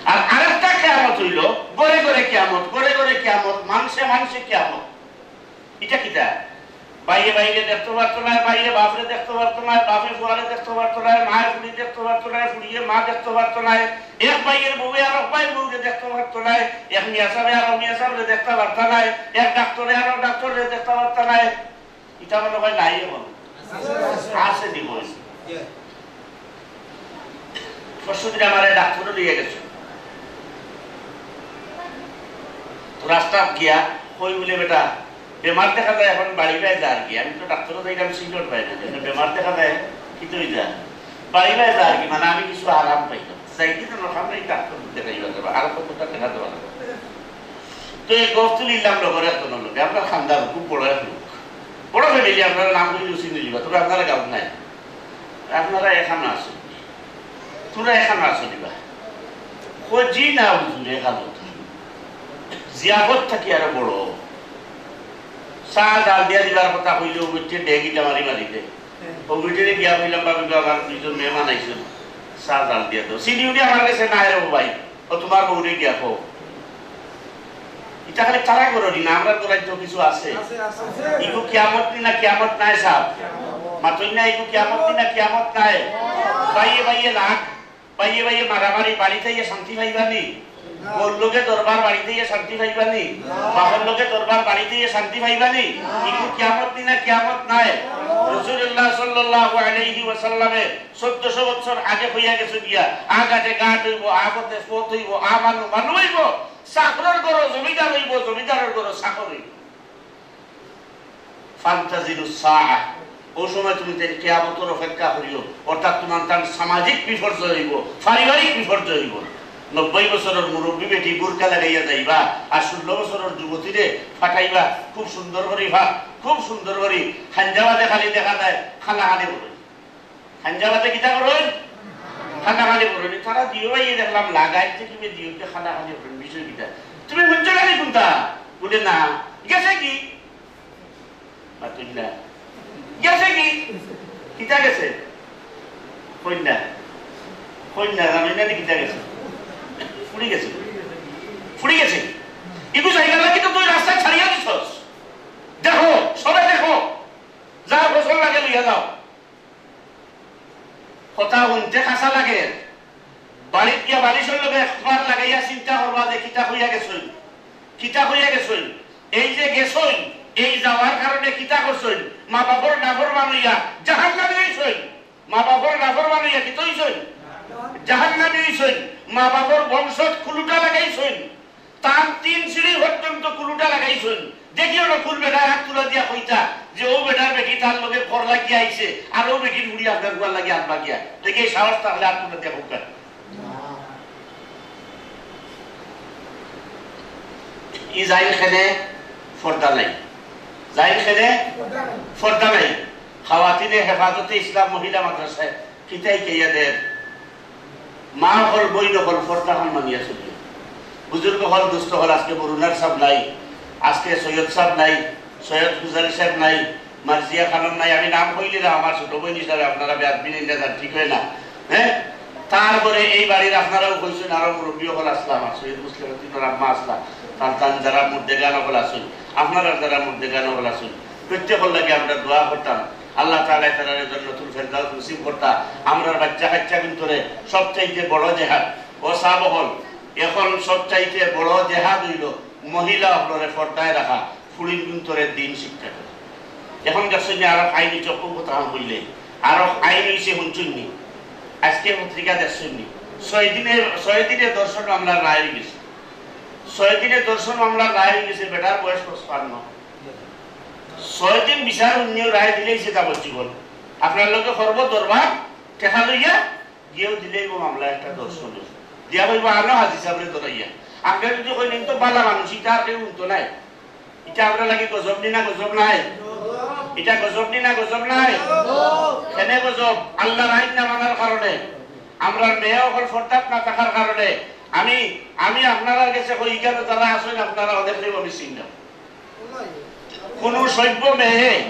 আর আরেকটা কিয়ামত হইল ঘরে ঘরে কিয়ামত, ঘরে ঘরে কিয়ামত, মানষে মানষে কিয়ামত। ইটা কিতা? ভাইয়ে ভাইরে দেখতো পারতো নায়, ভাইয়ে বাপরে দেখতো পারতো নায়, বাপে ফুয়ারে দেখতো পারতো নায়, মায়ে ফুড়ি দেখতো পারতো নায়, ফুড়িয়ে মা দেখতো পারতো নায়, এক ভাইয়ের বউয়ে আরক ভাইর বউরে দেখতো পারতো নায়, এক মিয়া সাবে আরক মিয়া সাবরে দেখতো পারতো নায়, এক ডাক্তরে আরক ডাক্তররে দেখতো পারতো নায়। ইটা মনে হয় নাই এখন। আছে দিব। পরশু দিন আমারে ডাক্তরও নিয়ে গেছে। তো রাস্তা গিয়া কই বলে, "বেটা, বেমার দেখা যায় এখন বাড়ি বায় যার গিয়া।" আমি তো ডাক্তরও যাইলাম, সিলট পাই না, যেন বেমার দেখা যায় কিন্তু ওই যা বাড়ি বায় যার কি, মানে আমি কিছু আরাম পাইলাম। যাই কি না, আমরা এই ডাক্তর দেখাইবা যাবা, আর কতটা দেখা দেওয়া লাগবে। তো এই গফ তুলিলাম লগর একজনের লগে, আমরা খান্দার খুব বড় এক লোক, বড় ফ্যামিলি, আপনারা নাম করে চিনি নিবা, তবে আপনারা গাঁও নাই। আপনারা এখানো আছো, তোরা এখানো আছো নিবা। কই জি না হুজুর, এখানো তো জিয়াফত থাকি আরো বড়। চা জাল দিয়া দিবার কথা কইলেও বুঝছে, ডেগ ইটা মারি মারি দে। ও মিটিংয়ে গিয়া কইলাম, "বাবা, আমার দুইজন মেহমান আইছে, চা জাল দিয়া দাও।" চিনি উনি আমার কাছে নাই রে ভাই, ও তোমার বউরে গিয়া কও। ইটা খালি তারা করো নি না, আমরা করাই তো কিছু আছে। আছে, আছে। ইগু কিয়ামত নি না কিয়ামত নাই সাব? মাতই না, ইগু কিয়ামত নি না কিয়ামত নাই? ভাইয়ে ভাইয়ে লাখ, ভাইয়ে ভাইয়ে মারামারি, বাড়িত আইয়া শান্তি পাইবা নি? বউর লগে দরবার, বাড়িত আইয়া শান্তি পাইবা নি? বাপর লগে দরবার, বাড়িত আইয়া শান্তি পাইবা নি? ইগু কিয়ামত নি না কিয়ামত নাই? রাসূলুল্লাহ সাল্লাল্লাহু আলাইহি ওয়াসাল্লামে চৌদ্দশো বছর আগে কইয়া গেছে গিয়া, "আগাতে ঘাট হইব, আগতে পথ হইব, আমানু মানু হইব।" চাকরর ঘরো জমিদার হইব, জমিদারর ঘরো চাকর হইব। ফান্তাজিরু সাআ। ও সময় তুমি তাই কিয়ামতর অপেক্ষা করিও, অর্থাৎ তোমার তার সামাজিক বিপর্যয় হইব, পারিবারিক বিপর্যয় হইব। নব্বই বছরর মুরব্বী বেটি বুরকা লাগাইয়া যাইবা, আর ষোলো বছরর যুবতীরে ফাটাইবা, খুব সুন্দর করি ফা-, খুব সুন্দর করি। হাঞ্জাবাদে খালি দেখা যায় খানাখানি করে। হাঞ্জাবাদে কিতা করইন? খানাখানি করইন। তারা দিও ভাইয়ে দেখলাম লাগাইতে কিবে দিওতে খানাখানি করইন। বিষয় কিতা? তুমি হুনছো নানি কুনটা? বলে, "না।" গেছে কি? মাতুন না। গেছে কি? কিতা গেছে? কইন না। কইন না, জানি না নি কিতা গেছে। ফুড়ি গেছে। ফুড়ি গেছে। ইগু জায়গা লাগি তো তুই রাস্তা ছাড়িয়া দিছস। দেখো, সবে দেখো। যার পছন্দ লাগে লইয়া যাও। কথা হুনতে খাসা লাগে। বাড়িত গিয়া বালিশর লগে একবার লাগাইয়া চিন্তা করবা যে কিতা কইয়া গেছইন, কিতা কইয়া গেছইন। এই যে গেছইন, এই যাওয়ার কারণে কিতা করছইন? মা বাপর নাফরমান হইয়া জাহান্নামী হইছইন। মা বাপর নাফরমান হইয়া কিতা হইছইন? জাহান্নামী হইছইন। মা বাপর বংশত কুলুটা লাগাইছইন। তার তিন সিঁড়ি পর্যন্ত কুলুটা লাগাইছইন। দেখিও না কুন বেটায় আত তুলা দিয়া কইতা যে ও বেটার বেটি তার লগে পর লাগিয়া আইছে, আর ও বেটির বুড়ি আপনার গুয়ার লাগি আত বাগিয়া। দেখি এই সাহস থাকলে আত তুলা দিয়া কইতা। ই যাইন খেনে, পর্দা নাই। যাইন কেনে? পর্দা নাই। খাওয়াতিনে হেফাজতে ইসলাম মহিলা মাদ্রাসায় কিতা হিকাইয়া দের? মা অকল, বইন অকল, পর্দা খান মানিয়া চলিও। বুজুর্গ অকল, দোস্ত অকল, আজকে বরুণার সাব নাই, আজকে সৈয়দ সাব নাই, সৈয়দ গুজারি সাব নাই, মার্জিয়া খানম নাই। আমি নাম কইলে না, আমার ছোট বইন হিসাবে আপনারা বেয়াদবি নিন্দা দেন, ঠিক অয় না? হ্যাঁ, তারপরে এই বাড়ির আপনারাও কইছইন, আরো মুরব্বী অকল আছলা, আমার সৈয়দ মুসলিম উদ্দিনর আম্মা আছলা, তান তান যারা মুর্দেগান অকল আছইন, আপনারা যারা মুর্দেগান অকল আছইন, প্রত্যেকর লাগি আমরা দোয়া করতাম। আল্লাহ তাআলা তারারে জান্নাতুল ফেরদাউস নসিব করতা। আমরার বাচ্চা কাচ্চা ভিতরে সবচাইতে বড় জেহাদ, ও সাব অকল, এখন সবচাইতে বড় জেহাদ অইলো মহিলা অকলরে পর্দায় রাখা, ফুড়ির ভিতরে দিন শিক্ষা দেওয়া। এখন দেখছইন নি আরো আইন অইছে, অউ কথা কইলে, আরো আইন অইছে, হুনছইন নি? আজকে পত্রিকা দেখছইন নি? ছয় দিনে, ছয় দিনে ধর্ষণ মামলার রায় অইগেছে। ছয় দিনে ধর্ষণ মামলার রায় অইগেছে, বেটার বয়স পঁচপান্ন। ছয় দিন বিচার হুনিয়াউ রায় দিলাইছে যাবজ্জীবন। আপনার লগে করবো দরবার, টেকা লইয়া গিয়াউ দিলাইবো মামলা একটা ধর্ষণর। দিয়া কইবো, "আনো হাজি সাবরে ধরাইয়া।" আমরা যদি কই, "নি তো বালা মানুষ, ইটা আর কেউ হুনতো নায়।" ইটা আমরার লাগি গজব নি না গজব নায়? ইটা গজব নি না গজব নায়? কেনে গজব? আল্লাহর আইন না মানার কারণে, আমরার মেয়ে অকল পর্দাত না থাকার কারণে। আমি, আমি আপনারার গেছে কই, ইখানো যারা আছইন, আপনারা অনেকরে আমি চিনলাম। কুনু সভ্য মেয়ে,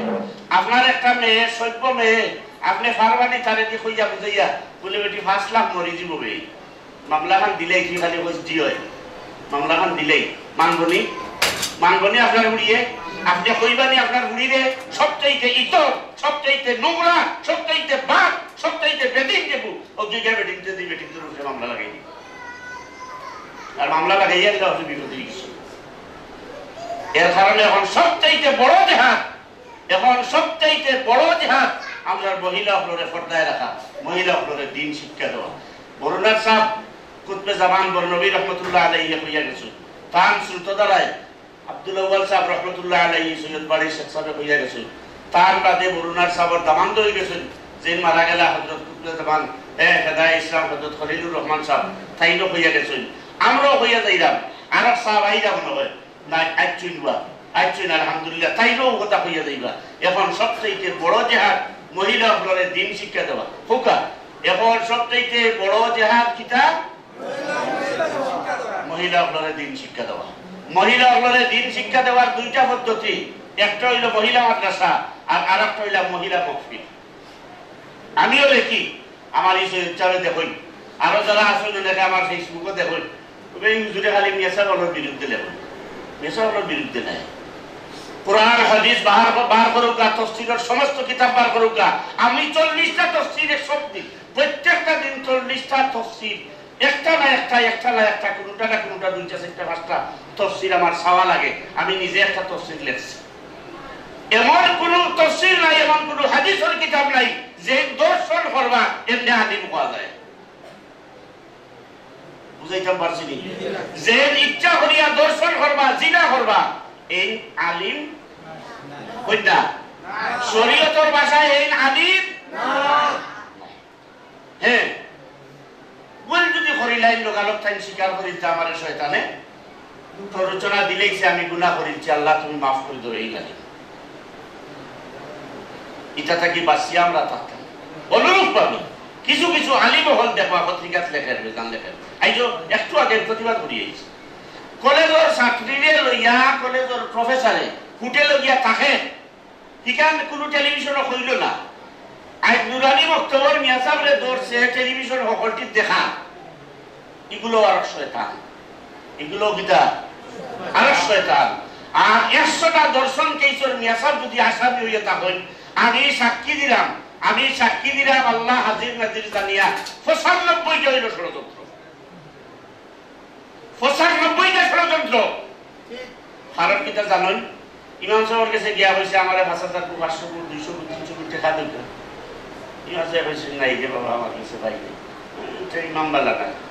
আপনার একটা মেয়ে, সভ্য মেয়ে, আপনে পারবা নি তারে দি কইয়া বুঝাইয়া, বুলে, "বেটি, পাঁচ লাখ মরি যিবো বে।" মামলা খান দিলেই কি খালি কইস জি অয়? মামলা খান দিলেই মানবো নি? মানবো নি আপনার ফুড়িয়ে? আপনে কইবা নি আপনার ফুড়িরে, সবচাইতে ইতর, সবচাইতে নোংরা, সবচাইতে বাদ, সবচাইতে বেদিন দেবু, ও গিয়া বেটিন্তে দি বেটিন্তর উপরে মামলা লাগাই দিবো। আর মামলা লাগাইয়া দিলে আপনে বিপদে গেছইন। এর কারণে এখন সবচাইতে বড় জেহাদ, এখন সবচাইতে বড় জেহাদ আমরার মহিলা অকলরে পর্দায় রাখা, মহিলা অকলরে দিন শিক্ষা দেওয়া। বরুণার সাব কুতবে জামান বরনবী রহমতুল্লাহ আলাইহি কইয়া গেছইন, তান শ্রুত দ্বারায় আব্দুল আউয়াল সাব রহমতুল্লাহ আলাইহি, সৈয়দ বাড়ির শেখ সাবে কইয়া গেছইন, তার বাদে বরুণার সাবর দামান্দ অইগেছইন, যেইন মারা গেলা হযরত কুতবে জামান, এ, হেদায়ে ইসলাম হযরত খলিলুর রহমান সাব, তাইনও কইয়া গেছইন, আমরাও কইয়া যাইরাম, আরক সাব আইরা মনে অয়, নাই, আইচ্ছইন বা, আইচ্ছইন, আলহামদুলিল্লাহ, তাইনও কথা কইয়া যাইবা। এখন সবচাইতে বড় জেহাদ মহিলা অকলরে দিন শিক্ষা দেওয়া। কউক্কা, এখন সবচাইতে বড় জেহাদ কিতা? মহিলা অকলরে দিন শিক্ষা দেওয়া। মহিলা অকলরে দিন শিক্ষা দেওয়ার দুইটা পদ্ধতি, একটা অইলো মহিলা মাদ্রাসা, আর আরকটা অইলা মহিলা মহফিল। আমিও লেখি, আমার এই সৈয়দ সাবে দেখইন, আরো যারা আছইন অনেকে আমার Facebook-ও দেখইন, তবে এই হুজুরে খালি মিয়া সাব অকলর বিরুদ্ধে লেখইন, মিয়া সাব অকলর বিরুদ্ধে নায়। কোরআন হাদিস বার, বার করউক্কা, তফসিরর সমস্ত কিতাব বার করউক্কা। আমি চল্লিশটা তফসির এক সপ্তাহ, প্রত্যেকটা দিন চল্লিশটা তফসির, একটা না একটা, একটা না একটা, কুনুটা না কুনুটা, দুইটা, চাইরটা, পাঁচটা তফসির আমার চাওয়া লাগে। আমি নিজে একটা তফসির লেখছি। এমন কুনু তফসির নাই, এমন কুনু হাদিসর কিতাব নাই, যেইন ধর্ষণ করবা, এমনে আলিম কওয়া যায়। বুঝাইতাম পারছি নি? যেইন ইচ্ছা করিয়া ধর্ষণ করবা, জিনা করবা, এইন আলিম কইন না। শরীয়তর ভাষায় এইন আলিম। হ্যাঁ, ভুল যদি করিলাইন, লগালগ তাইন স্বীকার করিলতা আমারে শয়তানে প্ররোচনা দিলাইছে, আমি গুনাহ করিলছি, আল্লাহ তুমি মাফ করি দেও, এই লাগে। ইটা থাকি বাঁচিয়া আমরা থাকতাম। অনুরূপভাবে কিছু কিছু আলিম অকল দেখবা পত্রিকাত লেখের, বেজান লেখের। আইজ একটু আগে প্রতিবাদ করি আইছি। কলেজর ছাত্রীরে লইয়া, কলেজর প্রফেসরে হোটেলো গিয়া থাকে, ইখান কুনু টেলিভিশনো কইলো না। আইজ নুরানি মক্তবর মিয়া সাবরে ধরছে, টেলিভিশন হকলটিত দেখা। ইগুলো আরক শয়তান। ইগুলো কিতা? আরক শয়তান। আর একশোটা ধর্ষণ কেসর মিয়া সাব যদি আসামি অইয়া থাকইন, আমি সাক্ষী দিরাম, আমি সাক্ষী দিরাম আল্লাহ হাজির নাজির জানিয়া, পঁচানব্বইটা অইলো ষড়যন্ত্র। পঁচানব্বইটা ষড়যন্ত্র। কারণ কিতা জানইন? ইমাম সাবর গেছে গিয়া কইছে, "আমারে পাঁচ হাজার কু, পাঁচশো কু, দুইশো কু, তিনশো কু টেকা দেউক্কা।" ইমাম সাবে কইছইন, "নাই রে বাবা, আমার গেছে ভাই নাই।" ইটা ইমাম বালা না।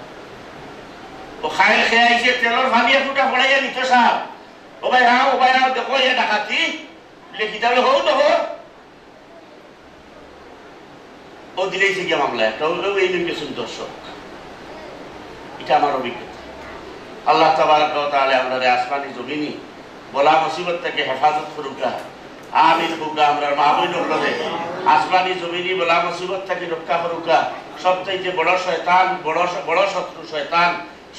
ও খাইল খেয়ে আইছে, তেলর ফালি এক ফুটা পড়াইয়া নিত সাব। "ও ভাই, আও, ও ভাই, আও, দেখো, ইয়া ডাকাতি।" বুলে, "কিতা?" বুলে, "হউ, দেখো।" ও দিলাইছে গিয়া মামলা একটা, ও, ও এই নিয়ে গেছইন ধর্ষক। ইটা আমার অভিজ্ঞতা। আল্লাহ তাবারাকা ওয়া তাআলা আমরারে আসমানি জমিনি বলা মুসিবত থাকি হেফাজত করুকা। আমিন কউকা। আমরার মা বইন অকলরে আসমানি জমিনি বলা মুসিবত থাকি রক্ষা করুকা। সবচাইতে বড় শয়তান, বড় শ-, বড় শত্রু শয়তান,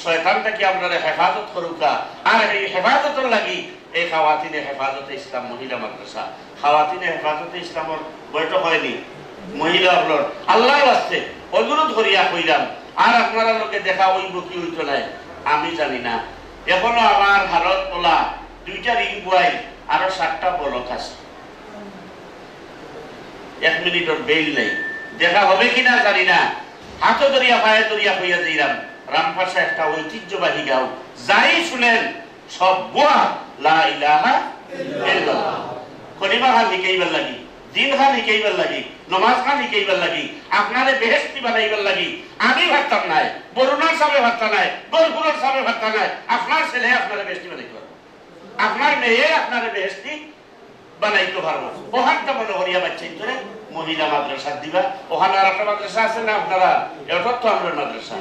শয়তান থাকি আমরারে হেফাজত করুকা। আর এই হেফাজতর লাগি এই খাওয়াতিনে হেফাজতে ইসলাম মহিলা মাদ্রাসা, খাওয়াতিনে হেফাজতে ইসলামর বৈঠক অয়নি, মহিলা অকলর আল্লাহর ওয়াস্তে অনুরোধ করিয়া কইলাম, আর আপনারার লগে দেখা অইবো কি অইতো নায় আমি জানি না। এখনো আমার হালত অলা দুইটা রিং বয়, আরো সাতটা বলক আছে। এক মিনিটর বেইল নাই। দেখা হবে কিনা জানি না। হাতো ধরিয়া, পায়ে ধরিয়া কইয়া যাইরাম, রামপাশা একটা ঐতিহ্যবাহী গাঁও। যাই শুনেন, সব বুয়া, লা ইলাহা ইল্লাল্লাহ। কলিমা খান হিকাইবার লাগি, দিন খান হিকাইবার লাগি, নমাজ খান হিকাইবার লাগি, আপনারে বেহেশতি বানাইবার লাগি। আমি পারতাম নায়, বরুণার সাবে পারতা নায়, বরপুরর সাবে পারতা নায়, আপনার ছেলে আপনারে বেহেশতি বানাইতে পারবো। আপনার মেয়ে আপনারে বেহেশতি বানাইতে পারবো। ওখানটা মনে করিয়া বাচ্চা ইন্তরে মহিলা মাদ্রাসা দিবা। ওখানে আর একটা মাদ্রাসা আছে না আপনারা? এটা তো আমরা মাদ্রাসা।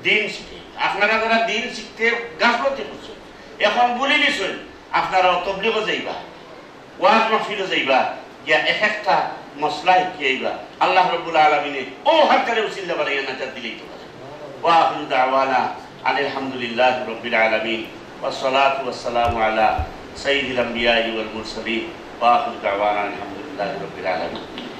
দিন শিখে। আপনারা যারা দিন শিখতে গাফলতি করছেন, এখন বলি নিছেন, আপনারা তবলিগো যাইবা, ওয়াজ মাহফিলো যাইবা, গিয়া এক একটা মসলা হিকিয়া আইবা। আল্লাহ রাব্বুল আলামিনে ও হাতরে উসিলা বানাইয়া নাজাত দিলেই তো পারে। ওয়া আখিরু দাওয়ানা আনিল হামদুলিল্লাহি রাব্বিল আলামিন। والصلاة والسلام على سيد الأنبياء والمرسلين، وآخر دعوانا أن الحمد لله رب العالمين.